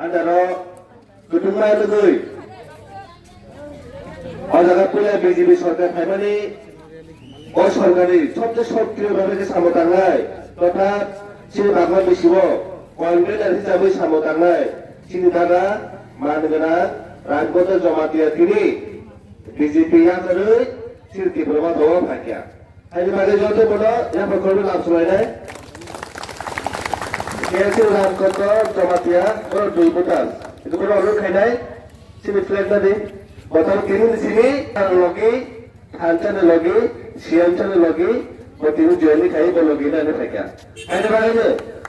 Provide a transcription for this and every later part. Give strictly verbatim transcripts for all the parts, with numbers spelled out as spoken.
Andaro kwthwngma wngwi o jaga puila B J P sorkar phaimani, o sorkarni sobse sokriyo bhabe khe samo tangnai totha chini bagma bisibo convener hisabe samo tangnai chini daga man gwnang Ramkanta Jamatia tini B J P yakarwi chini Tipra Motha o phaikha. Haini bagwi joto bono yapha khoroknwi lam swlainai. K L C Ramkanta Jamatia, borok dui butal. Itu bono order khainai, sini flag nadi. Botol kiring sini, logi, thansa ni logi, siyamsa ni logi, bo tini join ni khai bo logi nani phaikha. Haini bagwi no,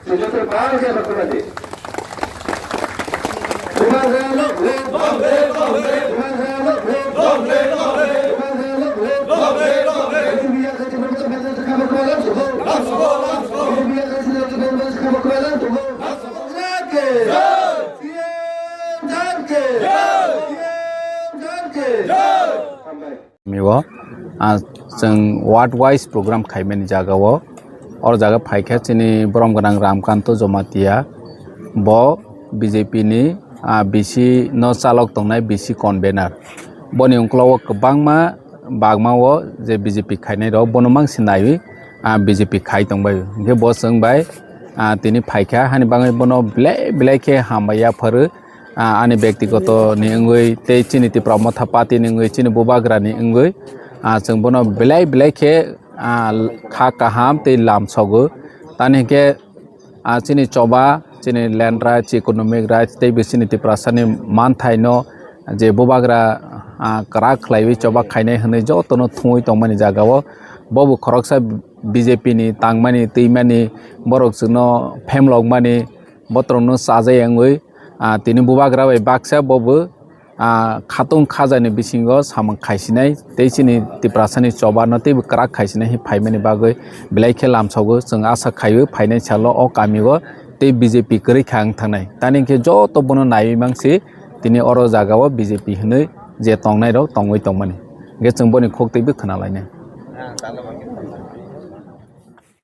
sujata bang khe bakuna di. Bang khe lok le. Bang khe lok le. Bang khe lok le. Bang khe lok le. Bang khe lok le. Bang khe lok le. Mio, ah, chwng ward wise program khaimani jaga o. Oro jaga phaikha chini borom gwnang Ramkanto Jomatia. Bo B J P ni, ah, B C no chalok tongnai B C convener. Boni ungklogo kwbangma bagma o je B J P khainai rok bono mangsi naiwi, ah, B J P khai tongbai. Hwnkhe bo chwng bai, ah, tini phaikha hani bagwi bono belai belai khe hambai yapharu. Ah, ani byaktigoto ni wngwi tei chini Tipra Motha Party ni wngwi chini bubagra ni wngwi, ah, chwng bono belai belai khe, ah, kha kaham tei lam sogo. Tani hinkhe, ah, chini choba, chini land rights, economic rights tei bo chini Tiprasa ni manthai no je bubagra, ah, kwrak khlaiwi choba khainai hwnwi jotono thumwi tongmani jaga o. Bobo khoroksa B J P ni tangmani twimani borok chwngno phemlokmani botrokno chajai wngwi, ah, tini bubagra bai baksa bobo, ah, khatung khajani bisingo samung khaisinai tei chini Tiprasani chobano teibo kwrak khaisinai hi phaimani bagwi belai khe lamsogo. Chwng asa khaio phainai salo o kamio tei B J P kwrwi kha wng thangnai. Tani hinkhe joto bono naiwi mangsi tini oro jagao B J P hinwi je tongnairok tongwi tongmani. Hinkhe chwng boni khuk twibo khwnalainai.